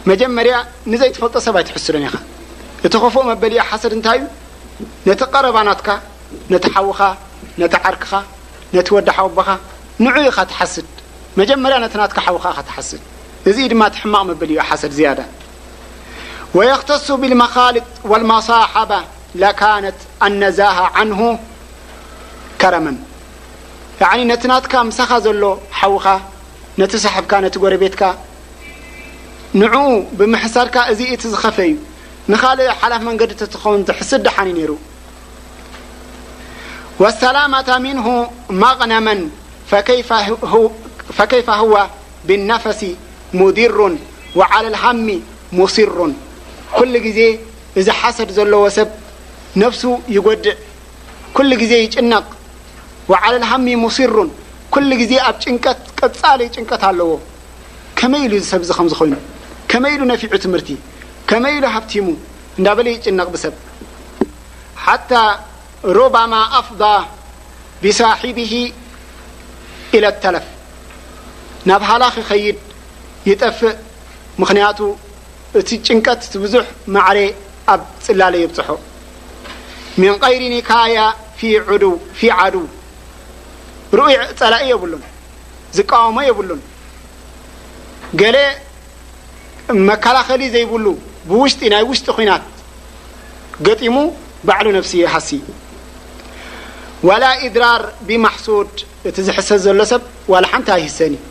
መጀመርያ ንዘይትፈልጦ ሰብ ኣይትሕስዶን ኢኻ። እቲ ክፉእ መበሊኡ ሓሰድ እንታይ እዩ? ነቲ ቀረባ ናትካ፣ ነቲ ሓውኻ፣ ነቲ ዓርክኻ፣ ነቲ ወዲ ሓወቦኻ፣ ንዑ ኢኻ ትሓስድ። መጀመርያ ነቲ ናትካ ሓውኻ ኢኻ ትሓስድ። እዚ ድማ እቲ ሕማቕ መበሊኡ ሓሰድ ዝያዳ። ويختص بالمخالط والمصاحبة لكانت النزاهة عنه كرما. ያዕኒ ነቲ ናትካ ምሳኻ ዘሎ ሓውኻ፣ ነቲ ሳሕብካ፣ ነቲ ጎረቤትካ፣ ንዕኡ ብምሕሳድካ፣ እዚ እቲ ዝኸፈ እዩ። ንኻልእ ሓላፍ መንገዲ ተትኸውን ትሕስድ ደሓን እዩ ነይሩ። والسلامة منه مغنما فكيف هو، فكيف هو بالنفس مضر وعلى الهم مصر. ኩሉ ግዜ እዚ ሓሰድ ዘለዎ ሰብ ነፍሱ ይጎድእ፣ ኩሉ ግዜ ይጭነቕ። وعلى الهم مصر، ኩሉ ግዜ ኣብ ጭንቀት፣ ቀጻሊ ጭንቀት ኣለዎ። ከመይ ኢሉ እዚ ሰብ እዚ ከምዚ ኮይኑ? ከመይ ኢሉ ነፊዑ ትምህርቲ? ከመይ ኢሉ ሃብቲሙ? እንዳበለ ይጭነቕ ብሰብ። حتى ربما أفضى بصاحبه إلى التلف، ናብ ሃላኽ ይኸይድ፣ ይጠፍእ። ምኽንያቱ እቲ ጭንቀት፣ እቲ ብዙሕ ማዕረ ኣብ ጽላለ የብጽሖ። من غير نكاية في عدو، في عدو، ርኡይ ጸላኢ የብሉን፣ ዝቃወሞ የብሉን። ገለ መከላኸሊ ዘይብሉ፣ ብውሽጢ፣ ናይ ውሽጢ ኲናት ገጢሙ ባዕሉ ነፍሲ ይሃሲ። ولا إضرار بمحسود، እቲ ዝሕሰድ ዘሎ ሰብ ዋላ ሓንቲ ኣይህሰን እዩ።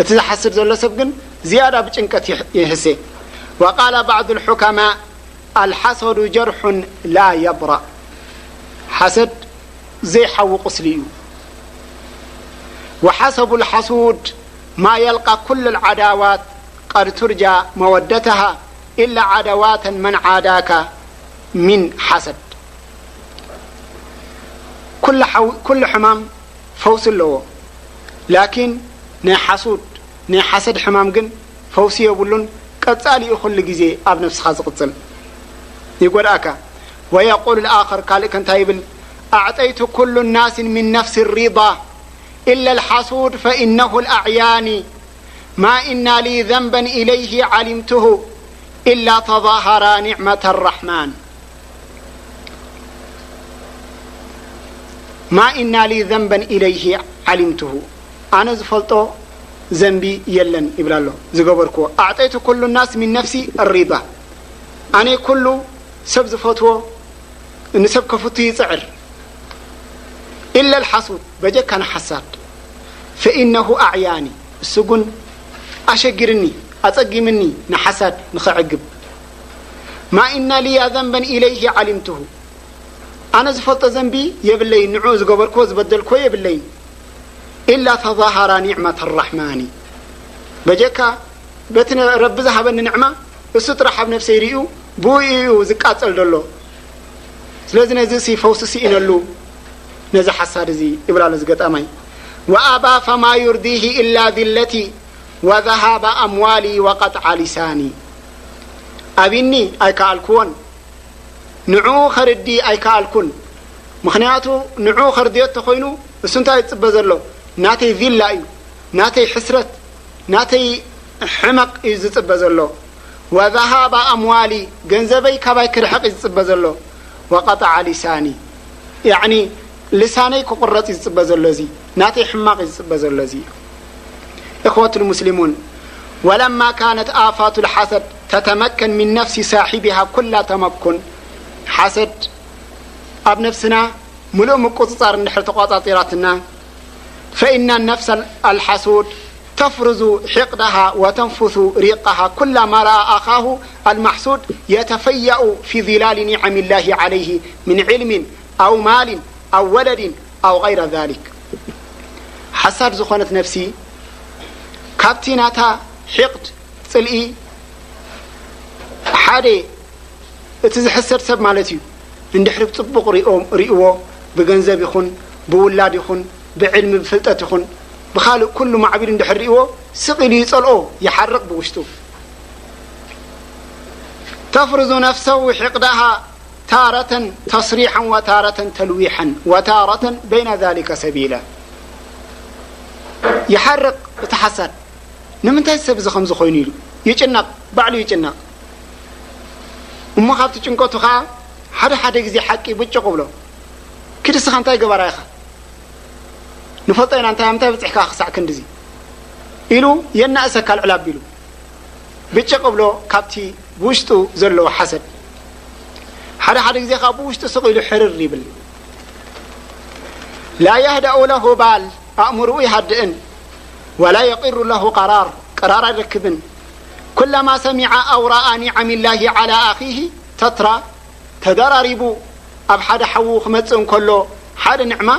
እቲ ዝሓስድ ዘሎ ሰብ ግን ዝያዳ ብጭንቀት ይሕ-፣ ይህሴ። وقال بعض الحكماء: الحسد جرح لا يبرأ، ሓሰድ ዘይሓዊ ቁስሊ እዩ። وحسب الحسود ما يلقى كل العداوات قد ترجى مودتها إلا عداوات من عاداك من حسد. ኩሉ ሓው-፣ ኩሉ ሕማም ፈውሲ ኣለዎ። ላኪን ናይ ሓሱድ፣ ናይ ሓሰድ ሕማም ግን ፈውሲ የብሉን። ቀጻሊ እዩ ኩሉ ግዜ ኣብ ነፍስኻ ዝቕጽል፣ ይጎድኣካ። ويقول الآخر، ካልእ ከ እንታይ ይብል? أعطيت كل الناس من نفسي الرضا إلا الحسود فإنه الأعياني ما إن لي ذنبا إليه علمته إلا تظاهرا نعمة الرحمن. ما إن لي ذنبا إليه علمته، ኣነ ዝፈልጦ ዘንቢ የለን ይብል ኣሎ። ዝገበርክዎ، أعطيت كل الناس من نفسي الرضا، ኣነ ኩሉ ሰብ ዝፈትዎ ንሰብ ከፍቱ ይጽዕር። إلا الحسود، በጀካ ንሓሳድ። فإنه أعياني، እሱ ግን ኣሸጊርኒ፣ ኣጸጊምኒ ንሓሳድ ንኸዕግብ። ما إن لي ذنبا إليه علمته، ኣነ ዝፈልጦ ዘንቢ የብለይን፣ ንዑ ዝገበርክዎ ዝበደልክዎ የብለይን። إلا تظاهرا نعمة الرحمن، በጀካ በቲ ነ-፣ ረቢ ዝሃበኒ ንዕማ እሱ ጥራሕ ኣብ ነፍሰይ ርእዩ፣ ብኡ እዩ ዝቃጸል ዘሎ። ስለዚ ነዚ ሲ ፈውሲ ስኢነሉ ነዚ ሓሳድ እዚ ይብል ኣሎ እዚ ገጣማይ። وأبى فما يرضيه إلا ذلتي وذهاب أموالي وقطع لساني። ኣቢኒ ኣይከኣልክዎን፣ ንዕኡ ኸርዲ ኣይከኣልኩን። ምኽንያቱ ንዕኡ ኸርድዮ እንተኾይኑ እሱ እንታይ እዩ ዝጽበ ዘሎ? ናተይ ዚላ እዩ፣ ናተይ ሕስረት፣ ናተይ ሕመቕ እዩ ዝጽበ ዘሎ። وذهاب أموالي، ገንዘበይ ካባይ ክርሕቕ እዩ ዝጽበ ዘሎ። وقطع لساني، ያዕኒ ልሳነይ ክቑረጽ እዩ ዝጽበ ዘሎ፣ እዚ ናተይ ሕማቕ እዩ ዝጽበ ዘሎ። እዚ إخوة المسلمون، ولما كانت آفات الحسد تتمكن من نفس صاحبها كل تمكن، ሓሰድ ኣብ ነፍስና ምሉእ ምቁጽጻር እንድሕር ተቋጻጺራትና፣ فإن النفس الحسود تفرز حقدها وتنفث ريقها كلما رأى أخاه المحسود يتفيأ في ظلال نعم الله عليه من علم أو مال أو ولد أو غير ذلك. ሓሳድ ዝኾነት ነፍሲ ካብቲ ናታ ሕቕድ፣ ጽልኢ፣ ሓደ እቲ ዝሕሰድ ሰብ ማለት እዩ። እንድሕሪ ብጽቡቕ ሪኦ-፣ ሪእዎ፣ ብገንዘብ ይኹን፣ ብውላድ ይኹን፣ ብዕልሚ፣ ብፍልጠት ይኹን፣ ብኻልእ ኩሉ ማዕቢሉ እንድሕር ሪእዎ፣ ስቕ ኢሉ ይጸልኦ፣ ይሓርቕ ብውሽጡ። تفرز نفسه حقدها تارة تصريحا وتارة تلويحا وتارة بين ذلك سبيلا. ይሓርቕ እቲ ሓሳድ። ንምንታይ ሰብ እዚ ከምዚ ኮይኑ ኢሉ ይጭነቕ፣ ባዕሉ ይጭነቕ። እሞ ካብቲ ጭንቀቱ ኸዓ ሓደ ሓደ ግዜ ሓቂ ብጭቕ ብሎ፣ "ክድስኻ እንታይ ገባራ ኢኻ? ንፈልጦ ኢና እንታይ፣ እንታይ በጺሕካ ክሳዕ ክንድዚ?" ኢሉ የናእሰካ ልዕል ኣቢሉ። ብጭቕ ብሎ ካብቲ ብውሽጡ ዘለዎ ሓሰድ። ሓደ ሓደ ግዜ ኸዓ ብውሽጡ ስቕ ኢሉ ሕርር ይብል። ላ የህደኡ ለሁ ባል፣ ኣእምርኡ ይሃድእን፣ ወላ የቂሩ ለሁ ቀራር፣ ቀራር ኣይረክብን። ኩለማ ሰሚዐ ኣው ረኣ ኒዓሚላሂ ዓላ ኣኺሂ ተትራ፣ ተደራሪቡ ኣብ ሓደ ሓዉ ክመጽእ እንከሎ ሓደ ንዕማ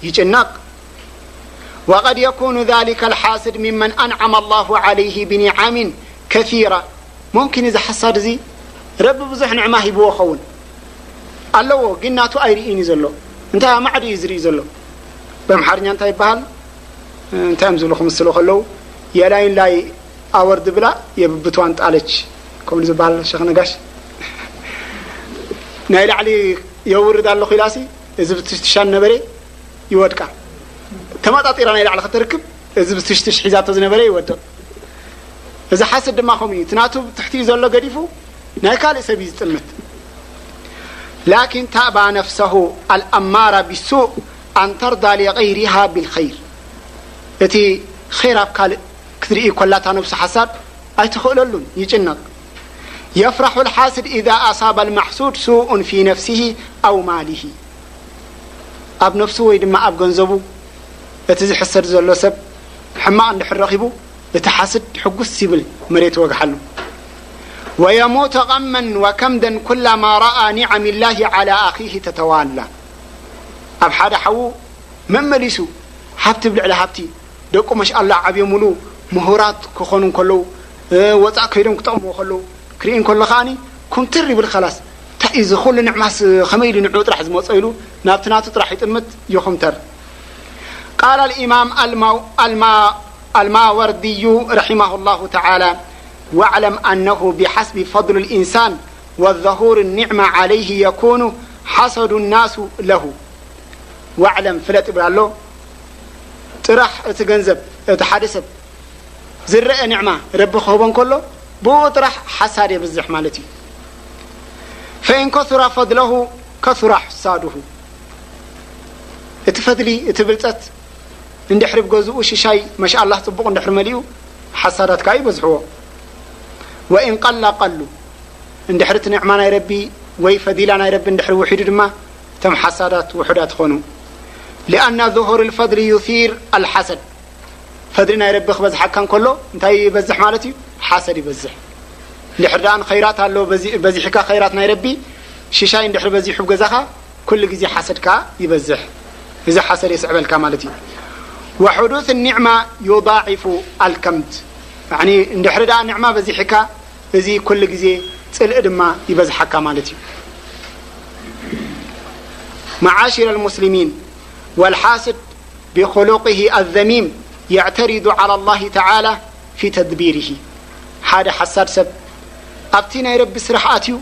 ይጭነቕ። ወቀድ የኩኑ ዛሊከ ልሓስድ ሚመን ኣንዓመ ኣላሁ ዓለይሂ ብኒዓሚን ከሲራ። ሙምኪን እዚ ሓሳድ እዚ ረቢ ብዙሕ ንዕማ ሂብዎ ኸውን ኣለዎ፣ ግን ናቱ ኣይርእን እዩ ዘሎ። እንታይ ኣማዕዱ እዩ ዝርኢ ዘሎ? ብኣምሓርኛ እንታይ ይበሃል? እንታይ እዮም ዝብሉ ክምስሉ ከለዉ፣ የላይን ላይ ኣወርድ ብላ የብብትዋን ጣለች፣ ከምኡ ዝበሃል ሸኽ ነጋሽ። ናይ ላዕሊ የውርድ ኣለኹ ኢላሲ፣ እዚ ብትሽትሻን ነበረ ይወድቃ። ተመጣጢራ ናይ ላዕሊ ክትርክብ፣ እዚ ብትሽትሽ ሒዛቶ ዝነበረ ይወድቕ። እዚ ሓስድ ድማ ከምኡ እዩ። እቲ ናቱ ትሕቲኡ ዘሎ ገዲፉ ናይ ካልእ ሰብ እዩ ዝጥምት። ላኪን ተእባ ነፍሰሁ ኣልኣማራ ቢሱእ ኣን ተርዳ ሊገይሪሃ ቢልኸይር። እቲ ኸይር ኣብ ካልእ ክትርኢ ኮላታ ነብሱ ሓሳድ ኣይትኽእለሉን፣ ይጭነቕ። የፍራሑ ልሓስድ ኢዛ ኣሳባ ልማሕሱድ ሱኡን ፊ ነፍሲሂ ኣው ማሊሂ። ኣብ ነፍሱ ወይ ድማ ኣብ ገንዘቡ እቲ ዝሕሰድ ዘሎ ሰብ ሕማቕ እንድሕር ረኺቡ፣ እቲ ሓስድ ሕጉስ ይብል፣ መሬት ይወግሓሉ። ወየሙተ ቀመን ወከምደን ኩላማ ረኣ ኒዓሚላሂ ዓላ ኣኺሂ ተተዋላ። ኣብ ሓደ ሓዉ መመሊሱ ሃብቲ ብልዕሊ ሃብቲ፣ ደቁ መሽኣላ ዓብዮምሉ፣ ምሁራት ክኾኑ እንከለዉ፣ እ፣ ወጻእ ከይዶም ክጠቕምዎ ከለዉ ክርኢ እንከሎ ከኣኒ ኩምትር ይብል። ኸላስ፣ እንታይ እዩ እዚ ኩሉ ንዕማስ፣ ከመይ ኢሉ ንዕኡ ጥራሕ ዝመጾ ኢሉ ናብቲ ናቱ ጥራሕ ይጥምት፣ ይኹምተር። ቃል ኣልኢማም ኣልማው-፣ ኣልማ-፣ ኣልማወርድዩ ረሒማሁ ላሁ ተዓላ፣ "ወዕለም ኣነሁ ቢሓስቢ ፈድሉ ልኢንሳን ወዘሁር ኒዕማ ዓለይህ የኩኑ ሓሰዱ ናሱ ለሁ።" ዋዕለም፣ ፍለጥ ይብል ኣሎ። ጥራሕ እቲ ገንዘብ፣ እቲ ሓደ ሰብ ዝረአ ኒዕማ ረቢ ክህቦ እንከሎ፣ ብኡ ጥራሕ ሓሳድ የብዝሕ ማለት እዩ። ፈኢን ከሱራ ፈድለሁ ከሱራ ሕሳድሁ። እቲ ፈድሊ፣ እቲ ብልጸት እንድሕሪ ብገዝኡ ሽሻይ፣ መሻኣላህ፣ ጽቡቕ እንድሕሪ መሊኡ፣ ሓሳዳት ከኣ ይበዝሕዎ። ወኢን ቀላ ቀሉ። እንድሕሪ እቲ ኒዕማ ናይ ረቢ ወይ ፈዲላ ናይ ረቢ እንድሕሪ ውሒዱ ድማ፣ እቶም ሓሳዳት ውሑዳት ይኾኑ። ሊኣና ዙሁር ልፈድሊ ዩሲር ኣልሓሰድ። ፈድሊ ናይ ረቢ ክበዝሓካ እንከሎ እንታይ ይበዝሕ ማለት እዩ? ሓሰድ ይበዝሕ። እንድሕር ደኣ ንኸይራት ኣሎ፣ በዚ-፣ በዚሕካ ኸይራት ናይ ረቢ፣ ሽሻይ እንድሕሪ በዚሑ ኣብ ገዛኻ፣ ኩሉ ግዜ ሓሰድ ከኣ ይበዝሕ። እዚ ሓሰድ የስዕበልካ ማለት እዩ። ወሕዱስ ኒዕማ ዩዳዒፉ ኣልከምት። ያዕኒ እንድሕሪ ደኣ ኒዕማ በዚሕካ፣ እዚ ኩሉ ግዜ ጽልኢ ድማ ይበዝሓካ ማለት እዩ። መዓሽረ ልሙስሊሚን፣ ወልሓስድ ብኹሉቅሂ ኣዘሚም የዕተሪዱ ዓላ ላሂ ተዓላ ፊ ተድቢርሂ። ሓደ ሓሳድ ሰብ ኣብቲ ናይ ረቢ ስራሕ ኣትዩ፣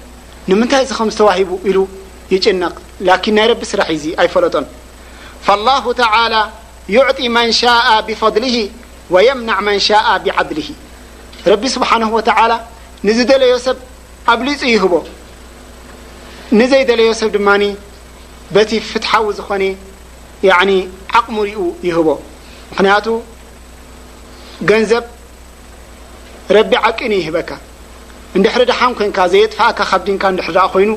ንምንታይ እዚ ከም ዝተዋሂቡ ኢሉ ይጭነቕ። ላኪን ናይ ረቢ ስራሕ እዩ፣ እዚ ኣይፈለጦን። ፈላሁ ተዓላ ዩዕጢ መን ሻኣ ቢፈድሊሂ ወየምናዕ መን ሻኣ ቢዓድሊሂ። ረቢ ስብሓነሁ ወተዓላ ንዝደለዮ ሰብ ኣብሊጹ ይህቦ፣ ንዘይደለዮ ሰብ ድማ በቲ ፍትሓዊ ዝኾነ፣ ያዕኒ፣ ዓቕሙ ሪኡ ይህቦ። ምኽንያቱ ገንዘብ ረቢ ዓቂኑ ይህበካ። እንድሕሪ ደሓን ኮንካ፣ ዘየጥፍኣካ ካብ ዲንካ እንድሕሪ ደኣ ኮይኑ፣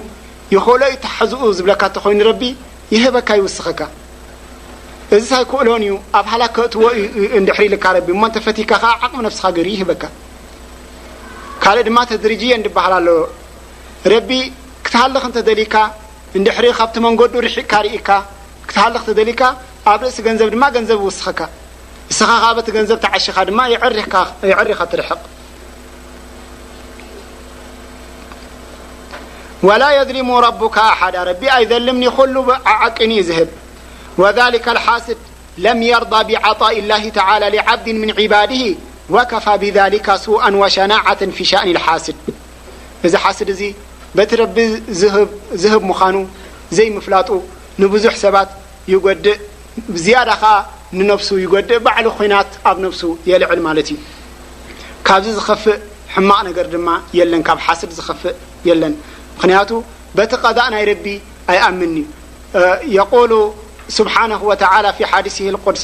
ይኽእሎ እዩ ተሓዝኡ ዝብለካ እንተኾይኑ ረቢ፣ ይህበካ፣ ይውስኸካ። እዚ ሳይክእሎን እዩ፣ ኣብ ሃላክ ከእትዎ እዩ እንድሕሪ ኢልካ ረቢ፣ እሞ እንተፈቲካ ከኣ ዓቕሚ ነፍስኻ ገይሩ ይህበካ። ካልእ ድማ ተድሪጅየን ዝበሃል ኣሎ። ረቢ ክትሃልኽ እንተደሊካ፣ እንድሕሪ ካብቲ መንገዱ ርሒቕካ ርኢካ፣ ክትሃልኽ ተደሊካ፣ ኣብ ርእሲ ገንዘብ ድማ ገንዘብ ይውስኸካ። ንስኻ ኸኣ በቲ ገንዘብ ተዓሺኻ ድማ የዕሪኻ፣ የዕሪኻ ትርሕቕ። ወላ የዝሊሙ ረቡካ ኣሓዳ፣ ረቢ ኣይዘልምን እዩ፣ ኩሉ ዓዓቂኑ እዩ ዝህብ። ወዛሊከ ልሓስድ ለም የርዳ ቢዓጣኢ ላሂ ተዓላ ሊዓብድን ምን ዒባድሂ ወከፋ ቢዛሊካ ሱኣን ወሸናዓተን ፊ ሻእኒ ልሓስድ። እዚ ሓስድ እዚ በቲ ረቢ ዝህብ፣ ዝህብ ምዃኑ ዘይምፍላጡ ንብዙሕ ሰባት ይጎድእ፣ ብዝያዳ ኸኣ ንነብሱ ይጎድእ፣ ባዕሉ ኹናት ኣብ ነብሱ የልዕል ማለት እዩ። ካብዚ ዝኸፍእ ሕማቕ ነገር ድማ የለን፣ ካብ ሓስድ ዝኸፍእ የለን። ምኽንያቱ በቲ ቀዳእ ናይ ረቢ ኣይኣምንዩ። የቁሉ ስብሓነሁ ወተዓላ ፊ ሓዲሲሂ ልቁድስ፣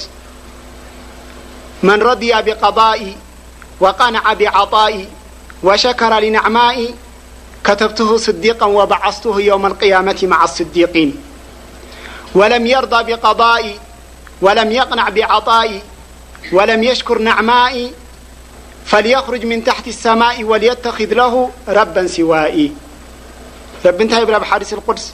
መን ረድያ ቢቀዳኢ ወቀነዐ ቢዓጣኢ ወሸከረ ሊነዕማኢ ከተብትሁ ስዲቀን ወበዓስቱሁ የውመ ልቅያመቲ መዓ ስዲቂን ወለም የርዳ ቢቀዳኢ ወለም የቅነዕ ቢዓጣኢ ወለም የሽኩር ነዕማኢ ፈልየኽሩጅ ምን ታሕቲ ሰማኢ ወልየተኺድ ለሁ ረበን ሲዋኢ። ረቢ እንታይ ይብል ኣብ ሓዲስ ልቁድስ?